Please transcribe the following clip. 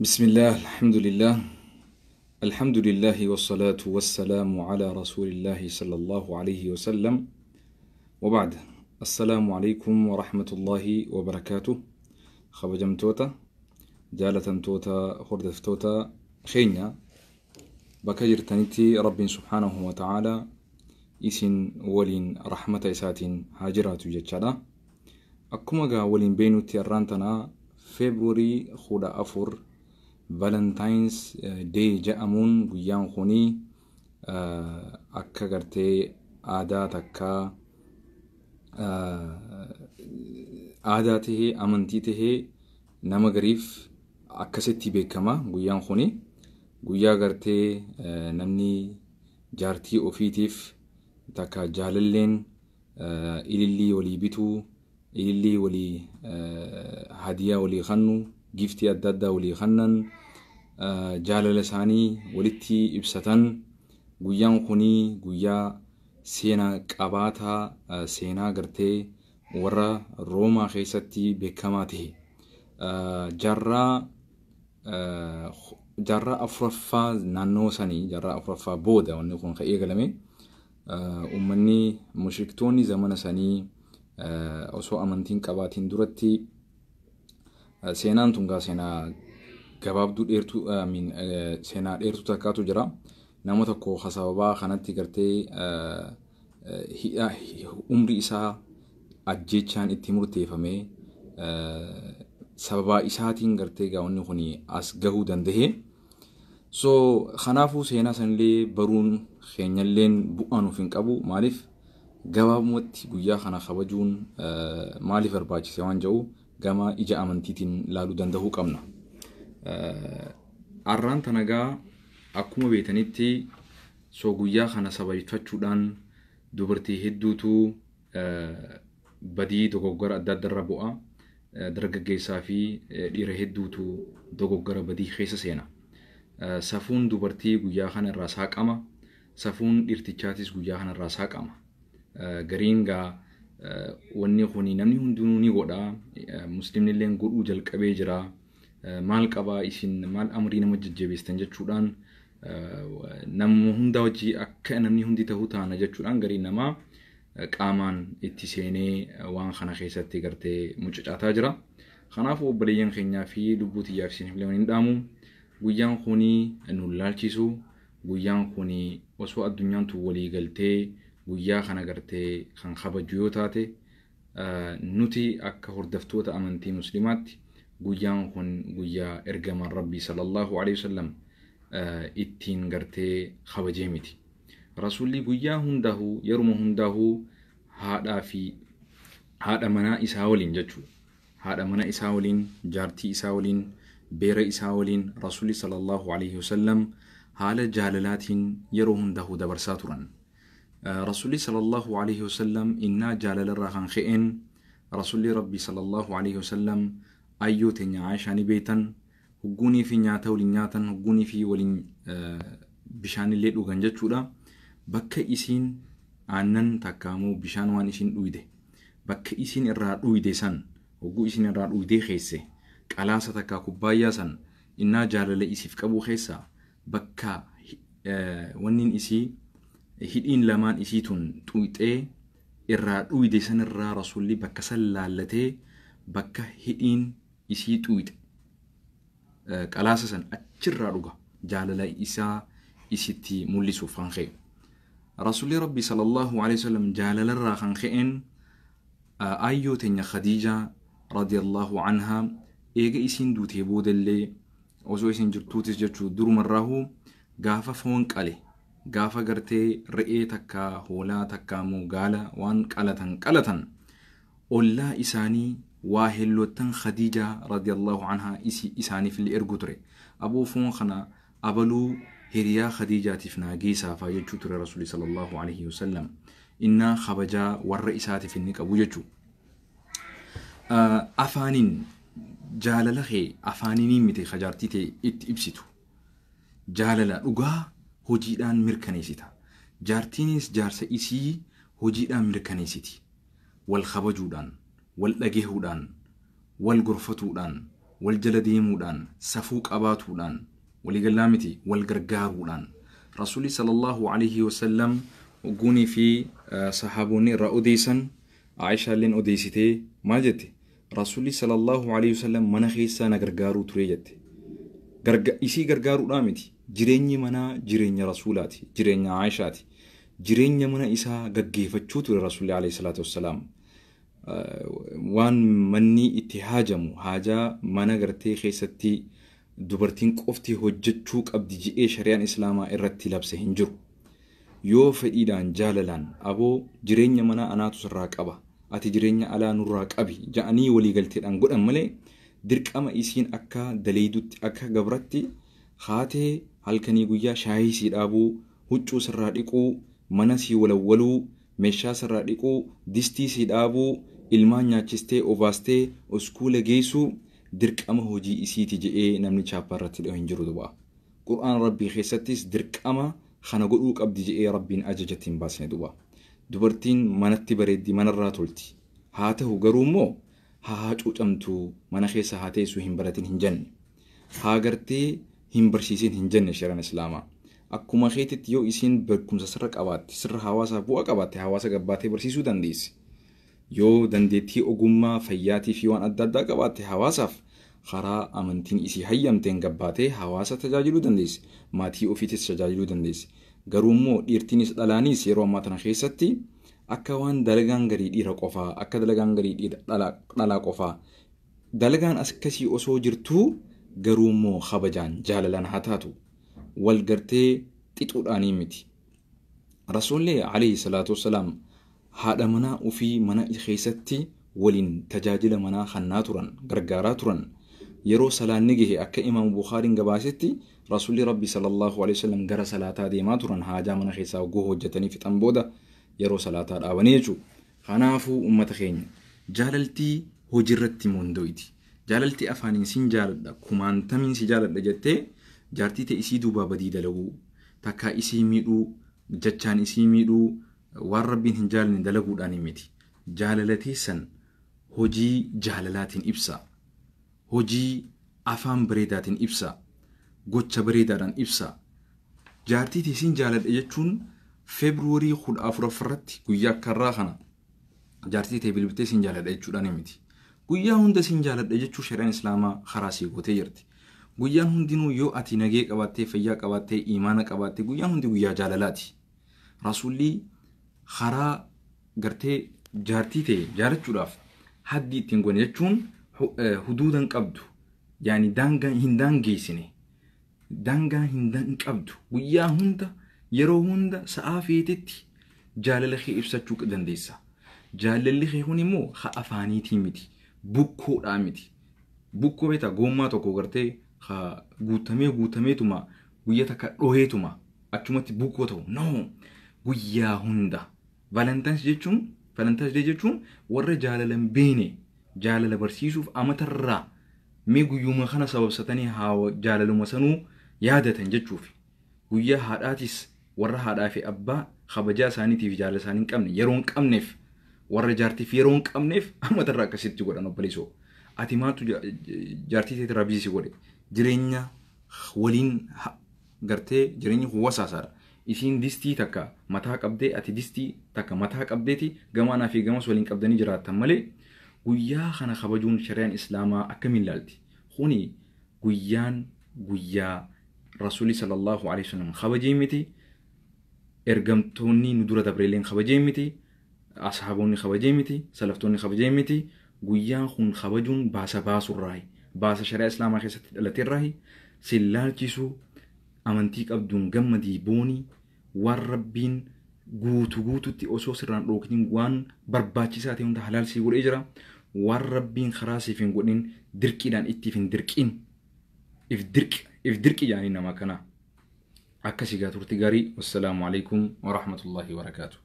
بسم الله، الحمد لله، الحمد لله والصلاة والسلام على رسول الله صلى الله عليه وسلم، وبعد، السلام عليكم ورحمة الله وبركاته. Kabajamtoota، jaalatamtoota، hordoftoota keenya bakka jirtanitti Rabbiin سبحانه وتعالى isin waliin rahmata isaatiin haa jiraatu jechaadha. Akkuma gaa waliin beenutti har'aan tanaa February 14 Valentine's Day jedhamuun, guyyaan kunii akka gartee aadaa takkaa aadaa tahee amantii tahee nama gariif akkasitti beekama. Guyyaan kuni guyyaa gartee namni jaartii ofiitiif takka jaalalleen ilillii walii bituu, ilillii walii hadiyaa walii kannu, giftii adda addaa walii kannan, jaalala isaanii walitti ibsatan. Guyyaan kunii guyyaa seenaa qabaataa, seenaa gartee warra Roomaa keessatti beekamaa ta'e, jaarraa afuraffaa naannoo sanii, jaarraa afuraffaa booda wanni kun kan eegalame. Uummanni mushriktoonni zamana sanii osoo amantiin qabaatiin duratti, seenaan tun gaa seenaa gabaabduu dheertuu, seenaa dheertuu takkaatu jira. Nama tokko sababaa kanatti gartee umrii isaa ajjechaan itti murteeffame, sababaa isaatiin gartee gaa wanni kun as gahuu danda'e. So kanaafuu seenaa sanillee baruun keenyalleen bu'aa nuuf hin qabu. Maaliif gabaabumatti guyyaa kana kabajuun maaliif barbaachise waan jedhu gama ija amantiitiin ilaaluu danda'uu qabna. Har'aan tana gaa akkuma beetanitti, so guyyaa kana sababeeffachuudhaan dubartii hedduutu badii dogoggora adda addaa irra bu'a. Dargaggeessaa fi dhiira hedduutu dogoggora badii keessa seena. Safuun dubartii guyyaa kana irraa saaqama. Safuun dhiirtichaatis guyyaa kana irraa saaqama. Gariin gaa wanni kuni namni hundinuu ni godha. Muslimni illee godhuu jalqabee jira. Maal qabaa, isin maal amrii nama jajjabeessitan jechuudhaan, nama hunda wajjii akka namni hundi ta'uu taana jechuudhaan gariin namaa qaamaan itti seenee waan kana keessatti gartee mucucaataa jira. Kanaafuu obboleeyyan keenyaa fi lubbuu xiyyaaf isin hin dhaamu. Guyyaan kuni nu laalchisu. Guyyaan kuni osoo addunyaan tun walii galtee guyyaa kana gartee kan kabaju yoo taate, nuti akka hordoftoota amantii musliimaatti guyyaan kun guyyaa ergamaan Rabbii صلى الله عليه وسلم ittiin gartee kabajee miti. Rasuulli guyyaa hundaahuu, yeruma hundaahuu haadhaa fi haadha manaa isaa waliin jechuudha. Haadha mana isaa waliin, jaartii isaa waliin, beera isaa waliin Rasuulli صلى الله عليه وسلم haala jaalalaatiin yeroo hundaahuu dabarsaa turan. Rasuulli صلى الله عليه وسلم innaa jaalalarraa kan ka'een, Rasuulli Rabbii صلى الله عليه وسلم ayyoo teenya Aayishaa ni beektan, hugguunii fi nyaata waliin nyaatan, hugguunii fi waliin bishaanillee dhugan jechuudha. Bakka isiin aannan takkaamoo bishaan waan isiin dhuyde, bakka isiin irraa dhuyde san, hogguu isiin irraa dhuydee keesse qalaasa takkaa kubbaayyaa san, innaa jaalala isiif qabu keessa bakka wannin isii hidhiin lamaan isii tun xuyxee irraa dhuyde sanirraa, Rasuulli bakka san laallatee bakka hidhiin isii xuyxe qalaasa san achirraa dhuga, jaalala isaa isitti mul'isuuf kan ka'e. Rasuulli Rabbi صلى الله عليه وسلم jaalalarraa kan ka'een ayyoo teenya Khadiijaa رضي الله عنها eega isiin duutee boodallee, osoo isiin jirtuutis jechuu, durumarraahu gaafa foon qale, gaafa gartee re'ee takka, hoolaa takka immoo gaala waan qalatan qalatan, ollaa isaanii waa helloottan Khadiijaa رضي الله عنها isaaniif illee ergu ture. Aboo, foon kana abaluu hiriyaa Khadiijaatiif naa geessaafaa jechuu ture Rasuulli صلى الله عليه وسلم. Innaa kabajaa warra isaatiif inni qabu jechuu. Afaaniin jaalala kee afaaniin miti kajaartii ta'e itti ibsitu. Jaalala dhugaa hojiidhaan mirkaneessita. Jaartiinis jaarsa isii hojiidhaan mirkaneessiti. Wal kabajuudhaan, wal dhageehuudhaan, wal gorfatuudhaan, Wal jala deemuudhaan, safuu qabaatuudhaan, waliigalaa miti, wal gargaaruudhaan. Rasuulli sallallahu alaihi wasallam ogguunii fi sahaabonni irraa odeessan, Aayishaalleen odeessitee maal jette? Rasuulli sallallahu alaihi wasallam mana keessaa na gargaaruu ture jette. Isii gargaaruudhaa miti. Jireenyi manaa jireenya Rasuulaati, jireenya Aayishaati. Jireenya mana isaa gaggeeffachuu ture Rasuulli alayhi salaatu wassalaam. Waan manni itti haajamu, haajaa mana gartee keessatti dubartiin qofti hojjechuu qabdi je'ee shari'aan Islaamaa irratti labse hin jiru. Yoo fedhiidhaan jaalalaan aboo jireenya manaa anaatu sirraa qaba, ati jireenya alaa nurraa qabi ja'anii waliigalteedhaan godhan malee, dirqama isiin akka daleeydutti, akka gabratti haatee halkanii guyyaa shaayii sii dhaabuu, huccuu sirraa dhiquu, mana sii walawwaluu, meeshaa sirraa dhiquu, distii sii dhaabuu, ilmaan nyaachistee obaastee uskuula geessuu dirqama hojii isiiti je'ee namni chaappaa irratti hidhee hin jiru duba. Qur'aan Rabbii keessattis dirqama kana godhuu qabdi je'ee Rabbiin ajajatti hin baasne duba. Dubartiin manatti bareeddi, manarraa tolti. Haa ta'u garuu immoo haa hacuucamtu, mana keessa haa teessu hin baratin hin jenne. Haa gartee hin barsiisin hin jenne shari'aan Islaamaa. Akkuma keetitti yoo isiin beekumsa sirra qabaatte, sirra hawaasaa bu'a qabaatte, hawaasa gabbaatee barsiisuu dandeessi. Yoo dandeettii ogummaa fayyaatii fi waan adda addaa qabaatte, hawaasaaf karaa amantiin isii hayyamteen gabbaatee hawaasa tajaajiluu dandeessi. Maatii ofiitis tajaajiluu dandeessi. Garuu immoo dhiirtiinis dhalaanis yeroo ammaa tana keessatti akka waan dalagaan garii dhiira qofaa, akka dalagaan garii dhalaa qofaa, dalagaan akkasii osoo jirtuu garuu immoo kabajaan jaalalaan haa taatu. Wal gartee xixuudhaanii miti. Rasuulli alayhi salaatu wassalaam haadha manaa ofii mana keessatti waliin tajaajila manaa kennaa turan, gargaaraa turan. Yeroo salaanni gahe akka Imaam Bukhaariin gabaasetti Rasuulli Rabbi sallallahu alaihi wasallam gara salaataa deemaa turan, haajaa mana keessaa hogguu hojjetanii fixan booda yeroo salaataa dhaabanii jechuudha. Kanaafuu uummata keenya, jaalaltii hojiirratti mondoyti. Jaalaltii afaaniin sin jaaladha, kumaantamiin si jaaladha jettee jaartii ta'e isii duubaa badii dalaguu, takkaa isii miidhuu, jechaan isii miidhuu, waan Rabbiin hin jaalanne dalaguudhaan miti. Jaalala teessan hojii jaalalaatiin ibsa. Hojii afaan bareedaatiin ibsa. Gocha bareedaadhaan ibsa. Jaartii teessiin jaaladha jechuun Feebruwarii 14 irratti guyyaa akkarraa kana jaartii ta'e bilbiltee siin jaaladha jechuudhaan miti. Guyyaa hunda siin jaaladha jechuu shari'aan Islaamaa karaa sii gootee jirti. Guyyaan hundinuu yoo ati nagee qabaattee, fayyaa qabaattee, imaana qabaattee, guyyaan hundi guyyaa jaalalaati. Rasuulli karaa gartee jaartii ta'e jaalachuudhaaf haddii ittiin goone jechuun huduuda hin qabdu. Yaani daangaa hin daangeessine. Daangaa hin qabdu. Guyyaa hunda, yeroo hunda, sa'aa feetetti jaalala kee ibsachuu dandeessa. Jaalalli kee kun immoo ha afaaniitii miti. Bukkoodhaa miti. Bukkoo beektaa, goommaa tokko gartee ha guutamee guutameetuma guyyaa takka dhoheetuma achumatti bukkoo ta'u. No! Guyyaa hunda. Valentine's jechuun, Valentine's Day jechuun warra jaalala hin beekne jaalala barsiisuuf amatarraa mee guyyuma kana sababsatanii haa jaalaluma sanuu yaadatan jechuuf. Guyyaa haadhaatis warra haadhaa fi abbaa kabajaa isaaniitiif jaalala isaanii hin qabne, yeroo hin qabneef, warra jaartiif yeroo hin qabneef amatarraa akkasitti godhan obboleessoo. Ati maaltu jaartii teetirraa busy si godhe? Jireenya waliin gartee jireenyi kun wasaasaadha. Isiin distii takka mataa qabdee, ati distii takka mataa qabdeeti gamaanaa fi gamas waliin qabdanii jiraattan malee guyyaa kana kabajuun shari'aan Islaamaa akkamiin ilaalti? Kuni guyyaan guyyaa Rasuulli sallallahu alaihi wasallam kabajee miti. Ergamtoonni nu dura dabreeleen kabajee miti. Ashaabonni kabajee miti. Salaftoonni kabajee miti. Guyyaan kun kabajuun baasa baasurraayi. Baasa shari'aa Islaamaa keessatti dhalateerraayi. Sin laalchisu, amantii qabduun gammadii boonii, waan Rabbiin guutu guututti osoo sirraan dhookin waan barbaachisaa ta'e hunda halaal sii godhee jira. Waan Rabbiin karaa siif hin godhin dirqiidhaan ittiif hin dirqin. If dirqi, if dirqi jaanii nama kana. Akkasii gaa, turti gaarii. Wassalaamu alaikum warahmatullahi wabarakaatuh.